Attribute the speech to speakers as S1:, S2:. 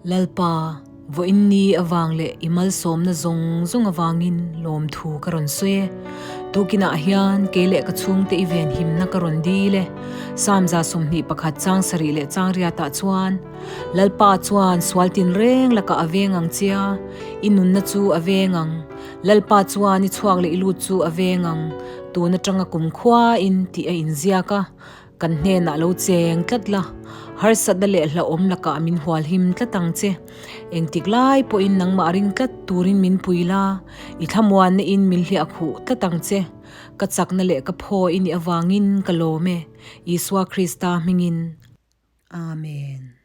S1: Lalpa, vawiin ni avang leh i malsawmna zawng zawng avangin lawmthu ka rawn sawi e. Tukinah hian kei leh ka chhungte i venhimna ka rawn dil e. Samza 21 chang sarih leh chang riatah chuan, Lalpa chuan sual tinreng lakah a veng ang che a, i nunna chu a veng ang. Lalpa chuan i chhuak leh i lut chu a veng ang, tun atanga kumkhuain tih a inziak a. Kan hnenah lo cheng tlat la, harsatna leh hlauhawm lakah min hualhim tlat ang che. Engtik lai pawhin nangmah ring tlat turin min pui la, i thlamuanna in min hliah khuh tlat ang che. Ka chakna leh ka phaw i nih avangin ka lawm e, Isua Krista hmingin. Amen.